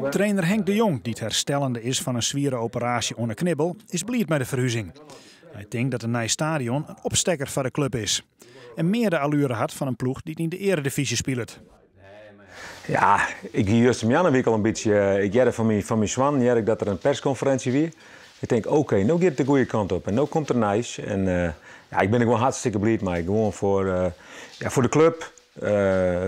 Trainer Henk de Jong, dy't herstellende is fan in swiere operaasje oan 'e knibbel, is bliid mei de ferhuzing. Hy tinkt dat in nij stadion in opstekker foar de klup is. En mear de alluere hat fan in ploech dy't yn de earedivyzje spilet. Ja, ik hie justermoarn al in bytsje. Ik hearde fan myn soan hearde ik dat der in perskonferinsje wie. Ik tink, oké, no giet it de goede kant op en no komt der nijs. En ja, ik bin der gewoan hartstikke bliid mei. Gewoan ja, foar de klup,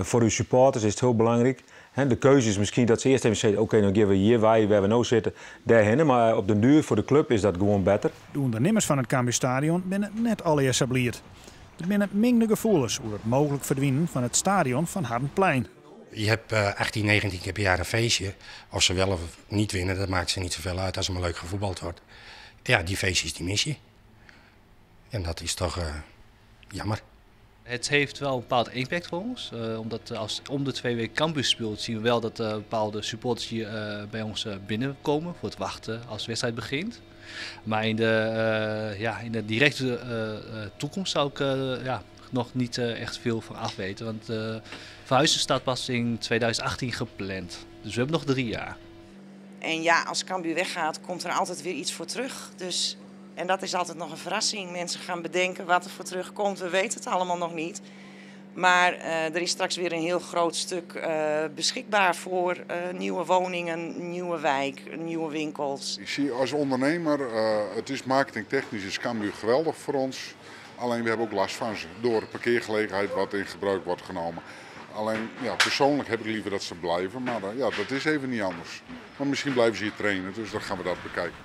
foar de supporters is it hiel belangryk. De keuze is miskien dat se earst even sizze, oké, dan geane we hjir wei, wêr't we no sitte, dêrhinne. Mar op den duer foar de klup is dat gewoan better. De ûndernimmers fan it Cambuurstadion binne net allegear sa bliid. Der binne mingde gefoelens oer it mooglik ferdwinen fan it stadion fan harren plein. Je hebt 18, 19 keer per jaar een feestje. Of ze wel of niet winnen, dat maakt ze niet zoveel uit als er maar leuk gevoetbald wordt. Ja, die feestjes die mis je. En dat is toch jammer. Het heeft wel een bepaald impact voor ons. Omdat als om de 2 weken Cambuur speelt, zien we wel dat bepaalde supporters hier bij ons binnenkomen voor het wachten als de wedstrijd begint. Maar ja, in de directe toekomst zou ik, ja, nog niet echt veel van afweten. Want verhuizen staat pas in 2018 gepland. Dus we hebben nog 3 jaar. En ja, als Cambuur weggaat, komt er altijd weer iets voor terug. Dus, en dat is altijd nog een verrassing. Mensen gaan bedenken wat er voor terugkomt. We weten het allemaal nog niet. Maar er is straks weer een heel groot stuk beschikbaar voor nieuwe woningen, nieuwe wijk, nieuwe winkels. Ik zie als ondernemer, het is marketingtechnisch is Cambuur geweldig voor ons. Alleen we hebben ook last van ze door de parkeergelegenheid wat in gebruik wordt genomen. Alleen ja, persoonlijk heb ik liever dat ze blijven, maar ja, dat is even niet anders. Maar misschien blijven ze hier trainen, dus dan gaan we dat bekijken.